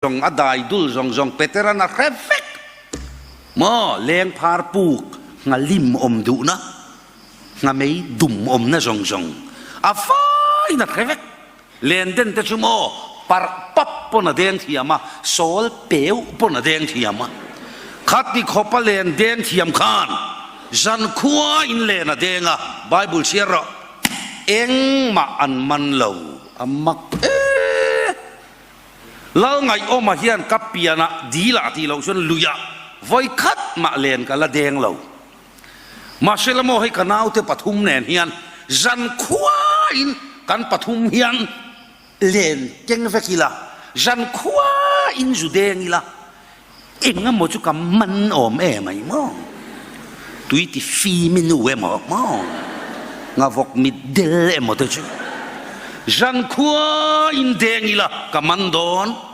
Zawng a dai dul zawng zawng Peteran a hre vek maw? Leng phar puk ngha lim awm duhna, ngha mei dum awmna zawng zawng a faiin a hre vek. Len den te chu maw parh pap pawn a deng thiam a, sawl peu pawn a deng thiam a. Khati khawpa len deng thiam khan zankhua in len a deng a, Bible chhiar rawh, engmah an man lo, a mak e. Lal Ngaihawma hian ka pianah dilah tih loh chuan luiah vawi khat mah len ka la deng lo. Mahse la maw hei ka naute pathum nen hian zan khuain kan pathum hian len keng vek ila, zan khuain zu deng ila, eng emaw chu ka man awm em ai maw? Tui ti fim i nu emaw maw? Ngavawk mit del emaw te chu zan khuain deng ila ka man dawn.